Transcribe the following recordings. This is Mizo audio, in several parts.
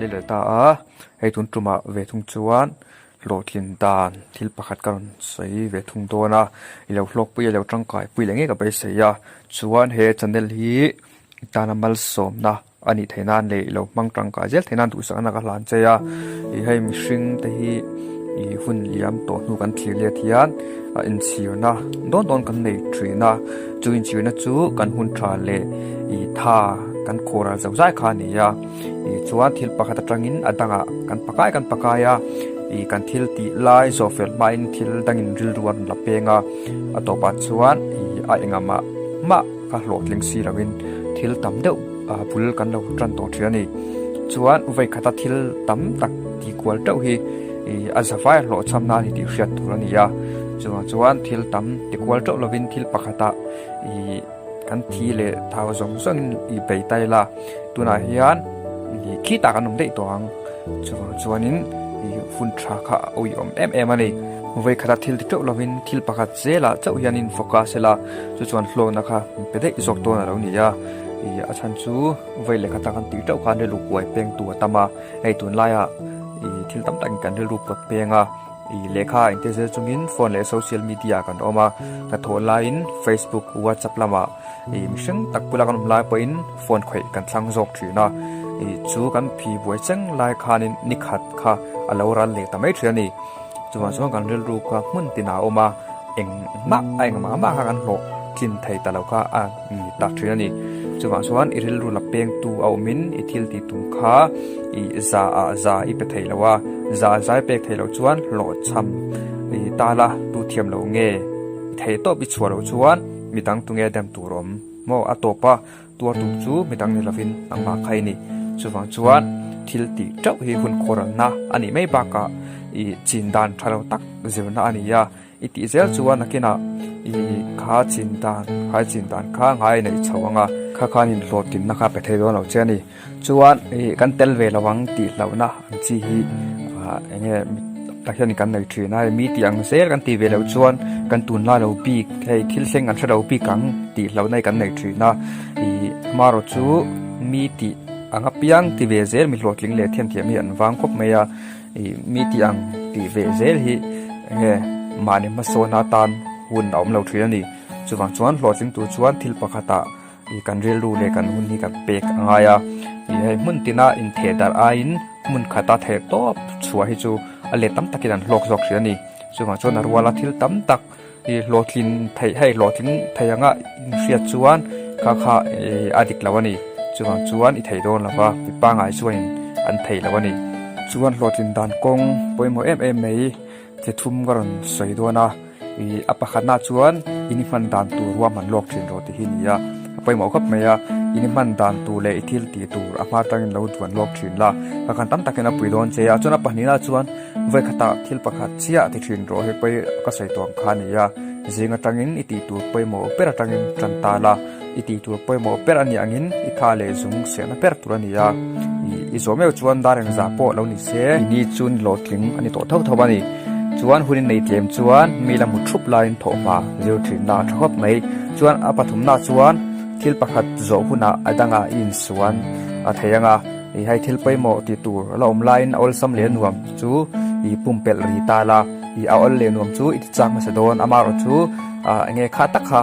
thlir leh ta a hei tun tumah ve thung chuan hlawhtlin dan thil pakhat ka rawn sawi ve thung dawn a i lo hlawkpui a lo tangkai pui leh ngei ka beisei a chuan he channel hi i tana malsawmna a nih theih nan leh i lo hmang tangkai zel theih nan duhsakna ka hlan che a ih hei mihring te hi ih hun liam tawh hnu kan thlir let hian a inchhirna dawn dawn kan nei thin a chu inchhirna chu kan hun tha leh ih tha kan khawr al zo zai kha a ni a ih chuan thil pakhat atangin a dangah kan pakai kan pakai a ih kan thil tih lai zawh fel hmain thil dangin rilru a rawn la peng a a tawpah chuan ih a engah mah kha hlawhtling si loin thil tam deuh ah bul kan lo tan tawh thin a ni. Chuan vawi khata thil tam tak tih kual teuh hi ih a za vai hlawhchham na a ni tih hriat tur a ni a. Chuvang chuan thil tam ti kual teuh lovin thil pakhatah ih kan thi leh thau zawng zawngin ih bei ta ila tunah hian ih khitah kan awm daih tawh ang. Chuvang chuanin ih hun tha kha a uiawm em em a ni. Vawi khata thil ti teuh lovin thil pakhat zelah chauh hianin focus ila chu chuan hlawkna kha min pe daih zawk dawn a lo ni a. Ih a chhan chu vawi lehkha tak an tih teuh khan rilru kuai peng tu a tam a, hei tunlaiah ih thil tam takin kan rilru pawt peng a, ih lehkha a inte zel chungin phone leh social media kan awm a, hnathawh laiin facebook, whatsapp lamah ih mihring tak bula kan awm lai pawhin phone khawih kan thlang zawk thin a, ih chu kan phi buai cheng lai khanin ni khat kha a lo ral leh ta mai thin a ni. Chuvang chuan kan rilru kha hmun tinah a awm a, engmah a engmah mah kha kan hlawh tlin thei ta lo kha a ni tak thin a ni. Chuvang chuan i rilru la pengtu a awmin i thil tih tum kha i za ah za i pe thei lo a, za ah za i pek thei loh chuan hlawhchham i tal a tu thiam lo nge i theih tawp i chhuah loh chuan midang tunge dem tur awm maw a tawp a. Tuar tum chu midang ni lovin nangmah kha i ni. Chuvang chuan thil tih teuh hi hun khawralna a nih mai bakah i chin dan tha lo tak zirna a ni a. I tih zel chuan nakinah i kha chin dan kha i chin dan kha ngai neih chho ang a. Kha khan inhlawhtlinna kha pe thei dawn lo che a ni. Chuan ih kan tel ve lo ang tih hlauhna ang chi hi ah eng nge tak hian kan nei thin a hei mi tih ang zel kan tih ve loh chuan kan tunlai lo bik hei thil thleng an hre lo bik ang tih hlauhna hi kan nei thin a ih amaherawh chu mi tih ang apiang ti ve zel mi hlawhtling leh thiamthiam hi an vang khawp mai a ih mi tih ang tih ve zel hi eng nge mahni hmasawn atan hun a awm lo thin a ni chuvang chuan hlawhtling tur chuan thil pakhatah. Ih kan rilru leh kan hun hi kan pek a ngai a, ih hei hmun tina intheh darh aiin hmun khata theh tawp chhuah hi chu a let tam takin an hlawk zawk hrih a ni. Chuvang chuan a ruala thil tam tak ih hlawhtlin theih hei hlawhtling thei anga inhriat chuan kha kha ih a dik lo a ni. Chuvang chuan i thei dawn lo va, mi pangngai chuanin an thei lo a ni. Chuan hlawhtlin dan kawng pawimawh em em mai Thli thum ka rawn sawi dawn a, ih a pakhatna chuan in i hman dan tur ruahman lawk thin rawh tih hi a ni a, a pawimawh khawp mai a, in i hman dan tur leh i thil tih tur a hma atangin lo duan lawk thin la, pakhat tam takin a pui dawn che a, chuan a pahnihna chuan vawi khatah thil pakhat chiah ti thin rawh hei pawi ka sawi tawh ang kha a ni a, zing atangin i tih tur pawimawh ber atangin tan ta la, i tih tur pawimawh ber a nih angin i tha leh zung sehna ber tur a ni a, ih i zawh meuh chuan dar engzah pawh lo ni se. Ni chu ni hlawhtling a ni tawh tho tho a ni. Chuan hun in nei tlem chuan mi la hmu thup laiin thawhhma zir thinna a tha khawp mai. Chuan a pathumna chuan thil pakhat zawh hunah a dangah i insuan a thei ang a, ih hei thil pawimawh tih tur a la awm laiin a awlsam leh nuam chu ih pumpelh ri ta la, ih a awl leh nuam chu i ti chak hmasa dawn amaherawh chu ah enge kha tak kha.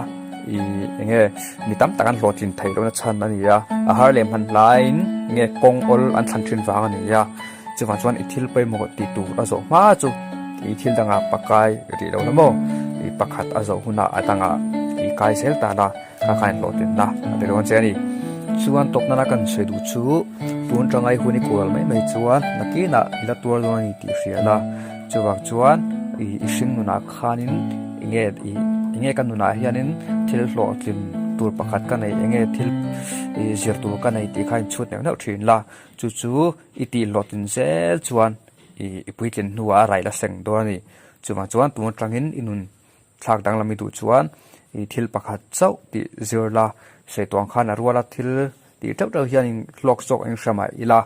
Ih enge mi tam tak an hlawhtlin theih lohna chhan a ni a, a har leh hman hlaiin enge kawng awl an thlan thin vang a ni a, chuvang chuan i thil pawimawh tih tur a zawh hma chu ih thil dangah pakai rih lo la maw ih pakhat a zawh hunah a dangah ih kai zel ta la kha khan hlawhtlinna a pe dawn che a ni. Chuan tawpna la kan sawi duh chu tun tangai hun i kual mai mai chuan nakinah i la tuar dawn a ni tih hria la, chuvang chuan ih i hring nunah khanin enge ih enge ka nunah hianin thil hlawhtlin tur pakhat ka nei enge thil ih zir tur ka nei tih kha inchhut neuh neuh thin la chu chu i tih hlawhtlin zel chuan ih i puitlin hnuah a raih la seng dawn a ni chuvang chuan tun atangin i nun thlak danglam i duh chuan ih thil pakhat chauh tih zir la sawi tawh ang khan a ruala thil Tih teuh teuh hianin hlawk zawk eng hre mah ila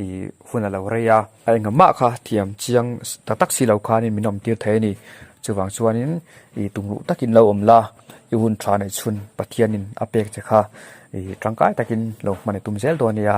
ih hun a lo rei a. A engah mah kha thiam chiang tak tak si lo khanin min awm tir thei a ni. Chuvang chuanin ih tumruh takin lo awm la, i hun tha neih chhun Pathianin a pek che kha ih tangkai takin lo hman i tum zel dawn nia.